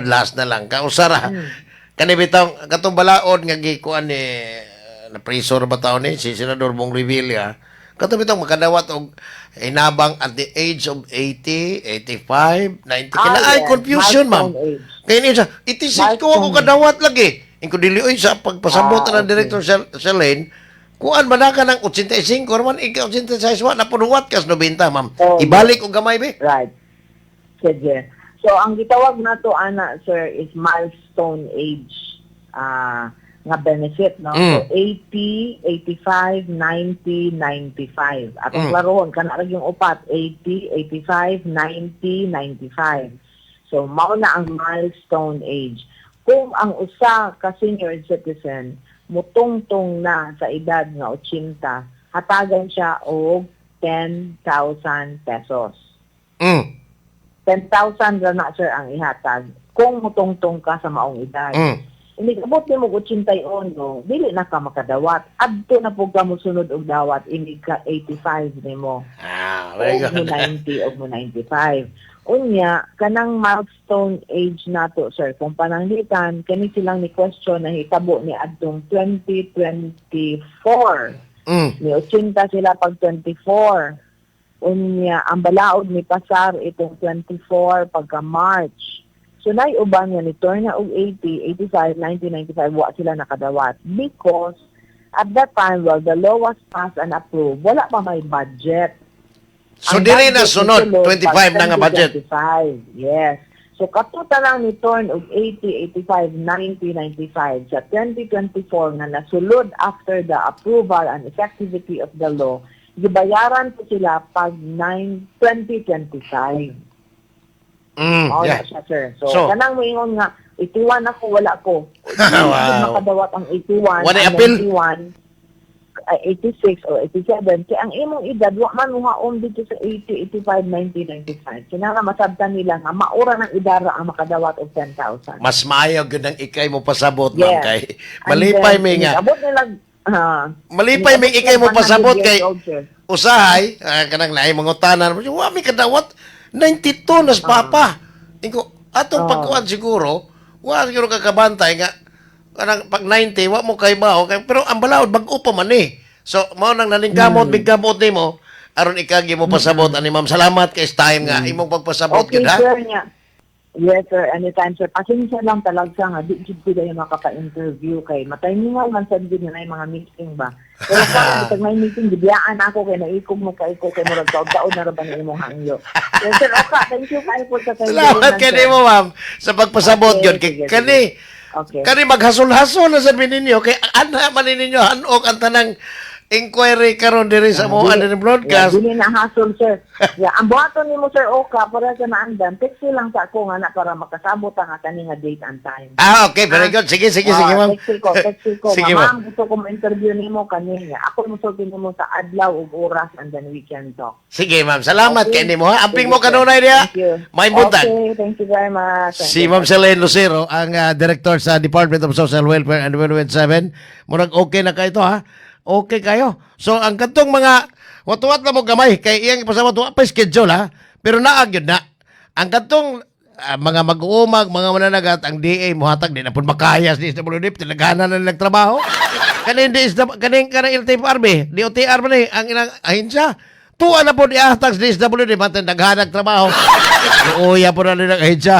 Last na lang. Kausara. Kani bitaw katong balaod nga gikuan ni na priso ra ba taon ni si Senador Bong Revilla. Kato bitaw makadawat og hinabang at the age of 80, 85, 90. Ah, Kina ay yes. confusion, ma'am. Milestone age. Kaya niya siya, 86 ko ako Milestone. Kadawat lagi. Ingko dili oy sa pagpasabot na Director Selene, kuan man na ka ng 85 man ikaw 86 wa na punuwat kas 90, ma'am. Oh, Ibalik og gamay be. Right. Sige. So, ang gitawag nato ana, sir, is milestone age nga benefit, no? So, 80, 85, 90, 95. Atong klarohon, kana ra yung upat, 80, 85, 90, 95. So, mao na ang milestone age. Kung ang usa ka senior citizen mutungtong na sa edad nga 80, hatagan siya og ₱10,000. 10,000 ra na, sir, ang ihatag kung mutungtong ka sa maong edad. Inig abot nimo og 81, dili na ka makadawat. Adto na pud ka mosunod og dawat inig ka 85 nimo. Ah, very Og mo good. 90 og mo 95. Unya, kanang milestone age nato, sir, kung pananglitan, kani silang ni question na hitabo ni adtong 2024. Ni 80 sila pag 24. Unya, ang balaod ni pasar itong 24 pagka March. So nay uban nga ni turn na og 80, 85, 90, 95, wa sila nakadawat because at that time, well, the law was passed and approved, wala pa may budget. So Ang dili na budget sunod nisulod 25 pag na nga budget. 2025, yes. So kato lang ni turn og 80, 85, 90, 95 sa 2024 nga nasulod after the approval and effectivity of the law, gibayaran po sila pag 9 2025. Mao na siya, sir. So, kanang moingon nga 81 ako, wala ko. Dili makadawat ang 81, Wala ang appeal? 91, ay 86 or 87 kay ang imong edad wa man muhaom dito sa 80, 85, 90, 95. Kinahanglan masabtan nila nga maura ng idara ang makadawat og 10,000. Mas maayo gyud ang ikay mo pasabot, ma'am, kay And malipay then, mi nga. Abot nila Malipay mi inabot ikay mo nila pasabot 100 kay years old, sir. Usahay kanang naay mangutanan wa mi kadawat 92 nas papa. Ingo atong pagkuan siguro wa siguro kakabantay nga kanang pag 90 wa mo kay bao kay, pero ang balaod bag-o pa man eh. So mao nang naningkamot bigkamot nimo aron ikagi mo pasabot ani, ma'am. Salamat kay time nga imong pagpasabot Okay, gyud ha. sir niya. Yes, sir. Anytime, sir. Pasensya lang talaga nga. Di jud ko dayon makapa-interview kay mataymingan man sad gud na mga meeting ba. Pero kung pag may meeting, gibiyaan ako kay naikog mo kay ko kay murag taon-taon na ra ba na imong hangyo. Yes, sir. Okay, thank you kayo po sa Salamat kay nimo, ma'am, sa pagpasabot Okay, gyud kay sige, kani kani maghasol-hasol na sa ninyo kay ana man ninyo hanok ang tanang inquiry karon diri sa mo Dili- ani broadcast. Yeah, dili na hassle, sir. Yeah, ang buhaton nimo, Sir Oka, para sa maandam, text lang sa ako nga na para makasabot ang kani nga date and time. Ah, okay, very good. Sige, sige, sige, Ah, ma'am. Text ko, text ko. Sige, Ma'am, ma'am. gusto ko ma-interview nimo kanina. Ako mosulti nimo sa adlaw ug oras and then we can talk. Sige, ma'am. Salamat Okay? kay nimo ha. Amping Sige, mo sir. kanunay diha. Thank you. May buntag. Okay, thank you very much. Thank Si you. Ma'am Selene Lucero, ang director sa Department of Social Welfare and Development 7. Murag okay na kayo to ha. Okay kayo. So ang katong mga watuwat na mo gamay kay iyang ipasabot wa pa schedule ha. Pero naa gyud na. Ang katong mga mag-uumag, mga mananagat, ang DA mohatag di na pud makaya sa DSWD, tinaghanan na nilang trabaho. Kaning DSW, kaning kanang LTFRB, DOTR man eh, ang ilang ahensya. Tuwa na po ihatag sa DSWD, matan naghanag trabaho. Luoya po na nilang ahensya.